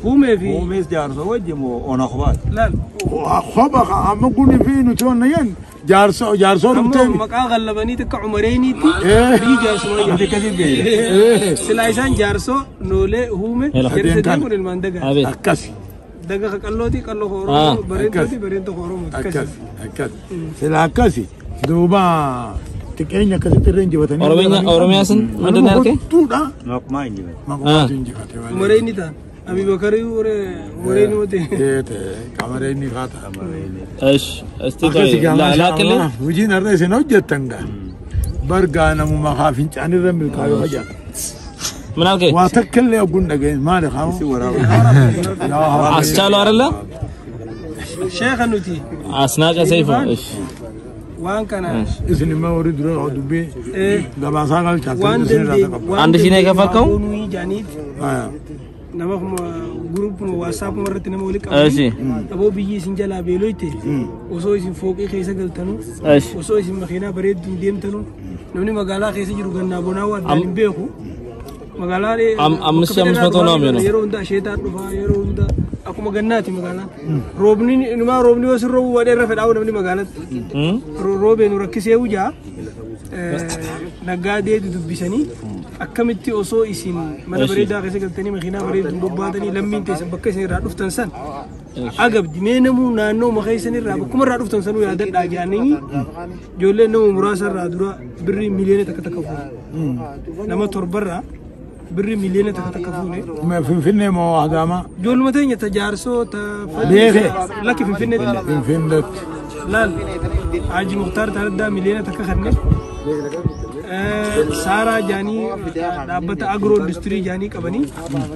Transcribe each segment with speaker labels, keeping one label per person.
Speaker 1: Huumee fi
Speaker 2: Huumees jaarsoo wajji moo ona kophaati?
Speaker 1: Laal.
Speaker 3: Kopha amma kun fi nuti wanna yen jaarsoo jaarsoo
Speaker 1: Ammoo
Speaker 3: dhufteen.
Speaker 1: maqaa gallabanii takka Umareeniitti biyyi jaarsuma
Speaker 2: Nuti
Speaker 1: jedhu.
Speaker 2: akkasii beekna.
Speaker 1: Silaa isaan jaarsoo noolee huume
Speaker 4: Hello.
Speaker 1: jarri sadii
Speaker 3: Kan.
Speaker 1: kun ilmaan dagaa.
Speaker 4: አቤት
Speaker 3: Akkasi.
Speaker 1: Daga ka qallooti qalloo ka
Speaker 4: Ah.
Speaker 1: Oromoo bareentooti bareentoo ka Oromoo
Speaker 3: Akkas
Speaker 1: akkasi.
Speaker 3: akkas. Sila akkasi. Duuba xiqqeenya akkasitti irra injifatanii.
Speaker 4: ኦሮምኛ ኦሮሚያ ስንት ምንድን ነው ያልከኝ?
Speaker 3: Hottuudha.
Speaker 2: Maqmaa injifate.
Speaker 3: Maqmaatu injifate malee.
Speaker 1: Umareenni ta'an. Abibakarii Umareenni wote.
Speaker 3: Eete qamareenni haa ta'a.
Speaker 4: እሺ እስቲ ቆይ
Speaker 3: Akkasi gaa maasha
Speaker 4: ላክልኝ።
Speaker 3: Allah. Hojiin har'a isin hojjettan gaa. Bargaa namuma haa fincaan irra milkaa'uu fayyada.
Speaker 4: ምን አልከኝ?
Speaker 3: Waa takka illee ogguun dhageen maali haa?
Speaker 2: Si waraaba.
Speaker 4: አስቻለው አይደለ?
Speaker 1: Sheekha nuti
Speaker 4: አስናቀ ሰይፉ። እሺ
Speaker 1: waan kana
Speaker 3: Isin immoo warri dura dubbii gabaasaa galchaa
Speaker 1: waan
Speaker 3: isin irraa
Speaker 1: dandeenye
Speaker 3: qabu.
Speaker 1: waan
Speaker 4: አንድ ሺህ ነው የከፈልከው?
Speaker 1: dandeenye jaaniiti nama kuma guruupuma waasaapuma irratti nama walitti
Speaker 4: እሺ
Speaker 1: qabanii aboo biyyi isin jalaa beeloyte osoo isin fooqii keessa galtanuu
Speaker 4: እሺ
Speaker 1: osoo isin makiinaa bareedduun deemtanuu namni magaalaa keessa jiru gannaa bonaa waan addaan hin beeku magaalaa
Speaker 4: አምስት ሺህ አምስት መቶ ነው የሚሆነው።
Speaker 1: yeroo hunda asheetaan dhufaa yeroo hunda akkuma gannaati magaalaan roobni inumaa roobni yoo sin roobu wadheerra fedhaa namni magaalatti
Speaker 4: እም?
Speaker 1: roobee nu rakkisee wujaa naggaadee dubbisanii akkamitti osoo isin mana bareedaa keessa galtanii makiinaa bareedduun bobbaatanii lammiin teessan bakka isin irraa dhuftan san agabdi mee namuu naannoo makaa isin irraa bakkuma irraa dhuftan sanuu yaadadhaa jedhanii ijoolleen nama muraasa irraa dura birrii miliyoona takka takka fuune nama torbarraa birrii miliyoona takka takka fuune.
Speaker 3: Finfinnee moo Adaamaa?
Speaker 1: Ijoolluma teenya ta jaarsoo ta
Speaker 3: Beekee.
Speaker 1: Lakki Finfinneetti.
Speaker 3: Finfinneetti.
Speaker 1: Laal Haji Muktaar Taraddaa miliyoona takka kanne Saaraa jaanii dhaabbata agro industirii jaanii qabanii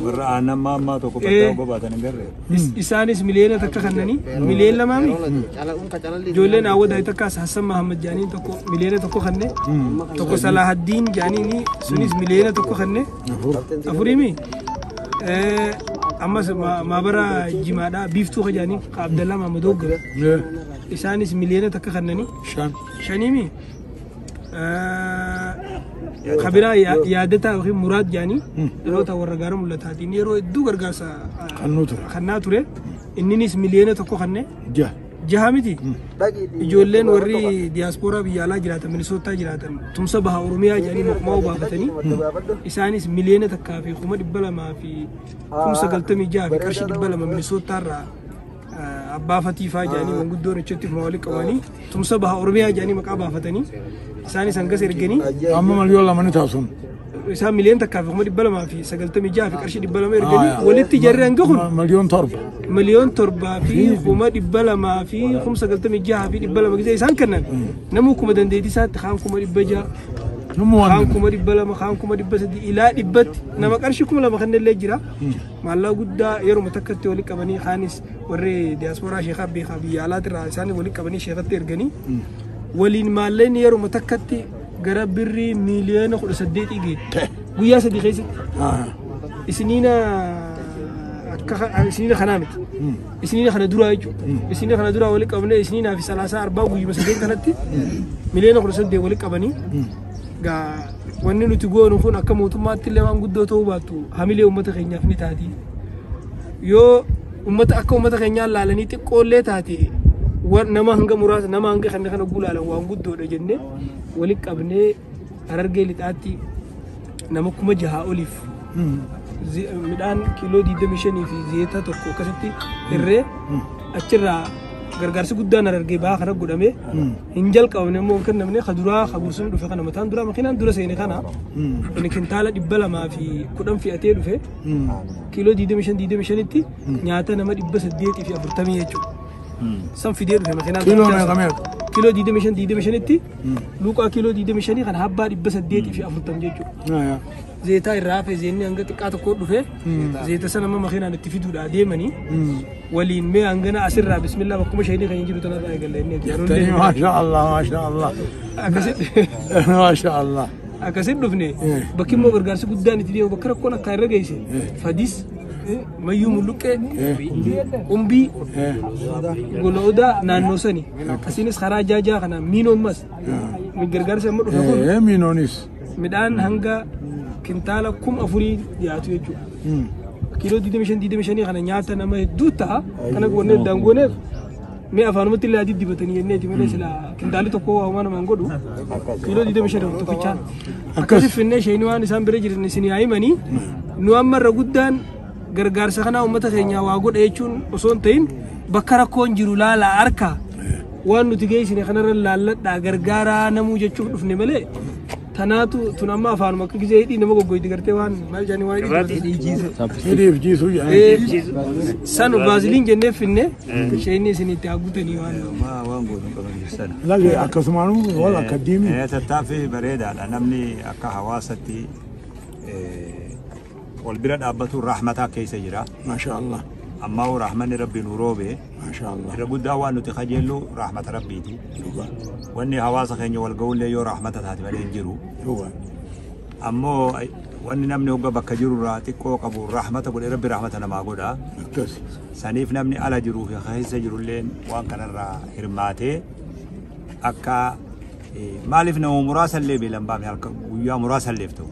Speaker 2: Warra aannan maammaa tokko bakka gobaatan hin garree.
Speaker 1: Isaanis miliyoona takka kannanii miliyoona lamaami ijoolleen hawwataa takkaas Hassan Mahammad jaanii tokko miliyoona tokko kanne tokko Salahaddiin jaaniini sunis miliyoona tokko kanne afuriimi ammas maabara jimaadhaa biiftuu ka jaanii ka Abdallaa Mahamad Hooggan isaanis miliyoona takka kannanii
Speaker 3: Shan.
Speaker 1: shaniimi kabiraa yaadataa yookiin muraad jaanii dhaloota warra gaara mul'ataatiin yeroo hedduu gargaarsa
Speaker 3: Kannuu ture.
Speaker 1: kannaa ture inninis miliyoona tokko kanne
Speaker 3: Jaha.
Speaker 1: jaha miti ijoolleen warri diyaaspooraa biyya alaa jiraatan Minisootaa jiraatan tumsa baha Oromiyaa jedhanii maqmaa baafatanii isaanis miliyoona takkaa fi 296,096 fi qarshii 200 Minisootaa irraa abbaa fatiifaa jedhanii manguddoon achitti ofuma walitti qabanii tumsa baha Oromiyaa jedhanii maqaa baafatanii isaanis hangas erganii.
Speaker 3: Amma miliyoona lama ni taasisu.
Speaker 1: Isaan miliyoona takkaa fi 296,000 fi qarshii 200 erganii walitti jarri hanga kun
Speaker 3: Miliyoona 7.
Speaker 1: 7,296,200 gisee isaan kennan namuu kuma dandeettii isaatti kaan 600,000
Speaker 3: Nummu
Speaker 1: kaan
Speaker 3: waan.
Speaker 1: 200,000 kaan 300,000 ilaa dhibbatti nama qarshii 2,000 kannellee jira maallaa guddaa yeruma takkatti walitti qabanii kaanis warri diyaasporaa sheekaa beekaa biyya alaatirraa isaan walitti qabanii sheekatti erganii waliin maalleen yeruma takkatti gara birrii miliyoona 18 geette guyyaa 3 keessatti. Isiniina akka isiniina kanaa miti isiniina kana duraa jechuudha isiniina kana duraa walitti qabnee isiniinaa fi salaasaa arbaa guyyuma sadeen kanatti miliyoona 18 walitti qabanii gaa wanni nuti goonu kun akka mootummaatti illee waan guddoo ta'uu baattu hamilee uummata keenyaaf ni taati yoo uummata akka uummata keenyaa laalanii xiqqoollee taate nama hanga muraasa nama hanga kana kana gulaalan waan guddoodha jennee walitti qabnee Harargee lixaatti nama 6,000 oliif midhaan kiiloo 25 fi zeeta tokko akkasitti hirree achirraa gargaarsi guddaan Harargee bahaa kana godhamee hin jalqabne immoo hin kennamne ka duraa ka gursum dhufe kana mataan duraa makiinaan dura seene kana inni kintaala 210 fe'atee dhufe kiiloo 25 25tti nyaata nama 840 jechuudha. San fidee dhufe makiinaan
Speaker 3: Kiiloo meeqa meeqa?
Speaker 1: Kiiloo 25 25tti luuqaa kiiloo 25 kan habbaa 840 jechuudha. Zeetaa irraa hafe zeenni hanga xiqqaa tokko dhufe zeeta sana amma makiinaan itti fiduudhaa deemanii waliin mee hangana asirraa bismillah bakkuma shayinii kan jiru tanarraa eegalla inni.
Speaker 3: Jettanii maasha Allah maasha Allah.
Speaker 1: Akkasitti
Speaker 3: Maasha Allah.
Speaker 1: akkasitti dhufne bakki immoo gargaarsi guddaan itti deemu bakka rakkoon akka irra geesse Fadis Mayyuu Mulluqqee Qumbii Gola Odaa naannoo sani asiinis karaa jaajaa kana miinoommas gargaarsi amma dhufe kun
Speaker 3: Miinoonis.
Speaker 1: Midhaan hanga kintaala 4,000 dhiyaatu jechuudha. Kiiloo 25 25 kana nyaata nama hedduu ta'a. Kana goonee daangooneef mee afaanumatti illee adii dibatanii jenneeti malee sila kintaali tokko waa namaan godhu kiiloo 25 tokkichaan. Akkasi finnee isheen waan isaan bira jiran isin haa himanii nu amma irra guddaan gargaarsa kanaa uummata keenyaa waa godha jechuun osoo hin ta'in bakka rakkoon jiru laala harka waan nuti geessine kanarra laalladhaa gargaaraa namuu jechuuf dhufne malee tanaatu tun amma afaanuma akka gisee hidhii nama goggoyti gartee waan maal jedhanii waan hidhii
Speaker 3: Hidhiif jiisuu jedhanii.
Speaker 1: San vaaziliin jennee finne isheen isin itti haguutanii waan
Speaker 2: Waan gootu qaban sana.
Speaker 3: Lage akkasumaanuu wal akka diimi.
Speaker 2: Tattaaffii bareedaadha. Namni akka hawaasatti wal bira dhaabbatu rahmataa keessa jira.
Speaker 3: Maasha Allah.
Speaker 2: Ammaa rahmanni rabbi nu roobe.
Speaker 3: Maasha Allah.
Speaker 2: Irra guddaa waan nuti kajeellu rahmata rabbiiti. Wanni hawaasa keenya wal ga'ullee yoo rahmata taate malee hin jiru.
Speaker 3: Dhugaa.
Speaker 2: Ammoo wanni namni hogga bakka jirurraa xiqqoo qabu rahmata godhe rabbi rahmata namaa godha.
Speaker 3: Akkas.
Speaker 2: Saniif namni ala jiruu fi keessa jirulleen waan kanarraa hirmaatee akka maaliif nama muraasallee beelan baafne halkan guyyaa muraasalleef ta'u.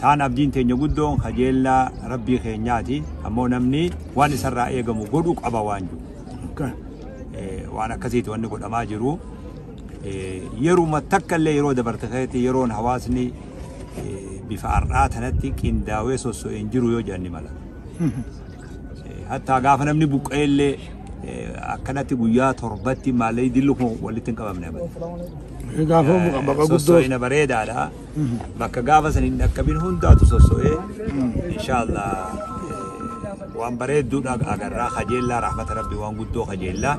Speaker 2: Taan abdiin teenya guddoon kajeellaa rabbii keenyaati. Ammoo namni waan isarraa eegamu godhuu qaba waan jiru.
Speaker 3: Akka.
Speaker 2: Waan akkasiiti wanni godhamaa jiru. Yeruma takka illee yeroo dabarte keessatti yeroon hawaasni bifa har'aa tanatti qindaawee sosso'ee hin jiru yoo jedhan ni mala. Hattaa gaafa namni buqqa'ee illee akkanatti guyyaa 7tti maallee dillu kun walitti hin qabamne abada.
Speaker 3: Gaafa baqa guddoo.
Speaker 2: Sosso'ina bareedaadha. Bakka gaafa san hin dhaqqabin hundaatu sosso'ee inshaallah waan bareedduudha agarraa kajeellaa rahmata rabbii waan guddoo kajeellaa.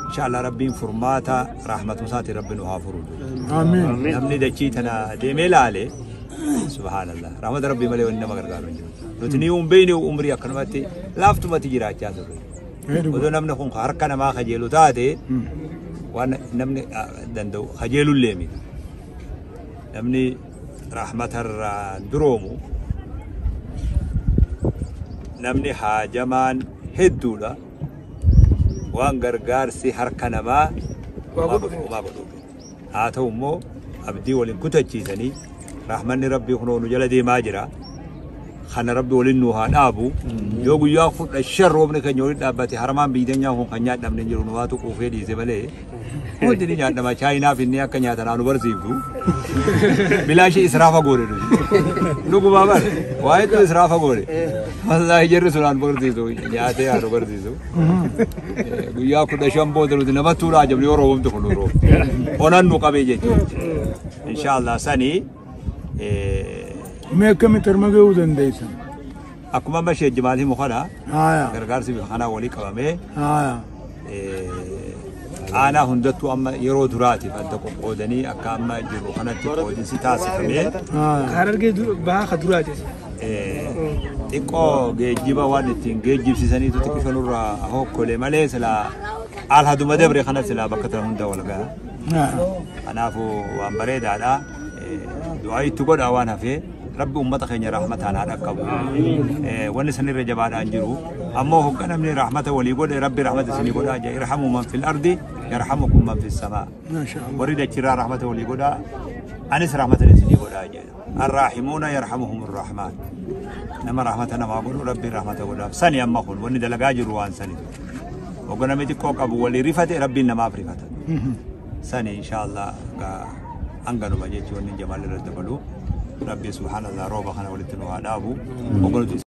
Speaker 2: Inshaallah rabbiin furmaata rahmatu isaati rabbi nu haa furu.
Speaker 3: Amiin.
Speaker 2: Namni dachii tana deemee laale subhaanallah rahmata rabbii malee wanni nama gargaaru hin jiru. Nuti ni hin beekne umrii akkanumatti laaftumatti jiraachaa turre. Odoo namni kun harka namaa kajeelu taate waan namni danda'u kajeelullee miti. Namni rahmatarraa duroomu namni haajamaan hedduudha. Waan gargaarsi harka namaa
Speaker 1: Waa godhuuf.
Speaker 2: Homaa godhuuf. Haa ta'u immoo abdii waliin kutachiisanii rahmanni rabbii kunoo nu jala deemaa jira. Kana rabbi waliin nu haa dhaabu. Yoo guyyaa 15 roobni keenya waliin dhaabbate harmaan biyya kun kan nyaadhamne hin jiru nu waatu quufee dhiise malee. Hundi ni nyaadhama chaayinaaf inni akka nyaatan haa nu barsiiftu. Bilaashii israafa goone nuti. Dhugumaa bara waa hedduu israafa goone. Wallaahi jarri sun haa nu barsiisu nyaatee haa nu barsiisu. Guyyaa 15 booda nuti namatti ulaa ajabni yoo roobumti kun nu roobu. Onan nu qabee jechuudha. Inshaallah sanii
Speaker 3: Mee akkamitti harma ga'uu dandeessan?
Speaker 2: Akkuma amma ishee jimaal himu kana
Speaker 3: Haaya.
Speaker 2: gargaarsi bifa kanaa walii qabamee
Speaker 3: Haaya.
Speaker 2: Aanaa hundattuu amma yeroo duraatiif adda qoqqoodanii akka amma jiru kanatti qoodinsi taasifamee
Speaker 3: Haaya.
Speaker 1: Harargee bahaa ka duraati.
Speaker 2: Xiqqoo geejjiba waan ittiin geejjibsiisaniitu xiqqisho nurraa hokkolee malee silaa alhaduma dabre kana silaa bakka tana hunda wal ga'a.
Speaker 3: Haaya.
Speaker 2: Kanaafuu waan bareedaadha. Du'aa itti godhaa waan hafee rabbi uummata keenya rahmataan haa dhaqqabu. Wanni sanirra jabaadhaan jiru. Ammoo hogga namni rahmata walii godhe rabbi rahmata isinii godhaa jaa irhamu man fil ardi yarhamukum man fis samaa.
Speaker 3: Maasha Allah.
Speaker 2: Warri dachirraa rahmata walii godhaa anis rahmata isinii godhaa jedha. Arraahimuuna yarhamuhumur rahmaan. Nama rahmata namaa godhu rabbi rahmata godhaaf. Sani amma kun wanni dalagaa jiru waan sani. Hogga namni xiqqoo qabu walii rifate rabbiin namaaf rifata. Sani inshaallah hanganuma jechuun wanni jamaal irra dabalu. Rabbi subhaanallah rooba kana walitti nu haa dhaabu. Hogga nuti